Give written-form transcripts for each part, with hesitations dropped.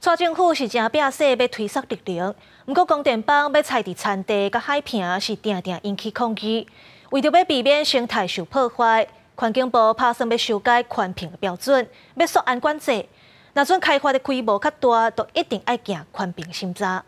蔡政府是誠拚勢欲推捒綠能，毋過光電板欲拆佇田地佮海坪是定定引起抗議。為著欲避免生態受破壞，環境部拍算欲修改環評的標準，欲縮按管制。若準開發的規模較大，就一定愛經環評審查。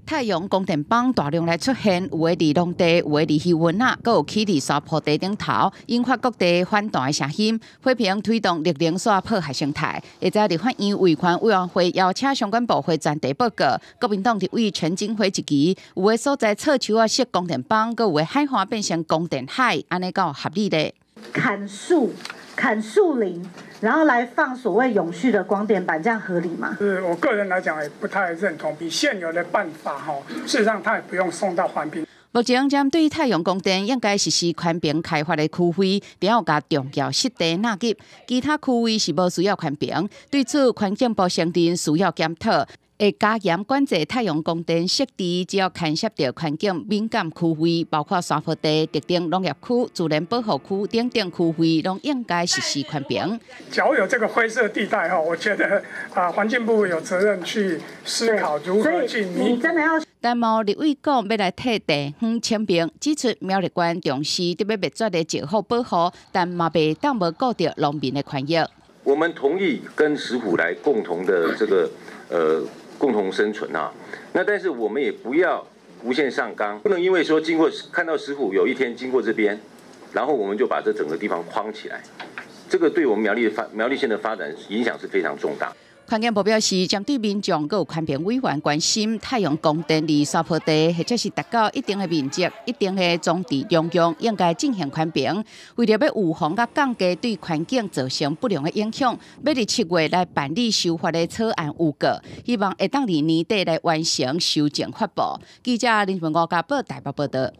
太陽光電板大量來出現，有的佇農地，有的佇漁塭仔，閣有起佇山坡地頂頭，引發各地反彈的聲音，批評推動綠能煞破壞生態。下晝立法院維權委員會邀請相關部會專題報告，國民黨立委陳錦輝質疑，有的所在錯樹仔設光電板，閣有的海岸變成光電海，按呢敢有合理咧？砍樹、砍樹林，然後來放所謂永續的光電板，這樣合理嗎？是我個人來講，也不太認同。比現有的辦法，哈，事實上它也不用送到環評。目前針對太陽光電應該實施寬頻開發的區域，著愛共重要濕地納入，其他區域是無需要環評。對此，環境部承認需要檢討，會加嚴管制太陽光電設置，只要牽涉著環境敏感區域，包括山坡地、特定農業區、自然保護區等等區域，攏應該實施環評。假如有這個灰色地帶哈，我覺得啊，環境部有責任去思考如何去彌補。但嘛有立委講欲來替地方請命，指出苗栗縣重視得欲滅絕的石虎保護，但嘛袂當無顧著農民的權益。我們同意跟石虎來共同的這個共同生存啊，那但是我們也不要無限上綱，不能因為說經過看到石虎有一天經過這邊，然後我們就把這整個地方框起來，這個對我們苗栗縣的發展影響是非常重大。環境部表示，針對民眾閣有環評委員關心太陽光電佇山坡地，或者是達到一定的面積、一定的棕地容量，應該進行環評。為著欲預防佮降低對環境造成不良的影響，欲佇7月來辦理修法的草案預告，希望會當佇年底來完成修正發布。記者林文吳家寶台北報導。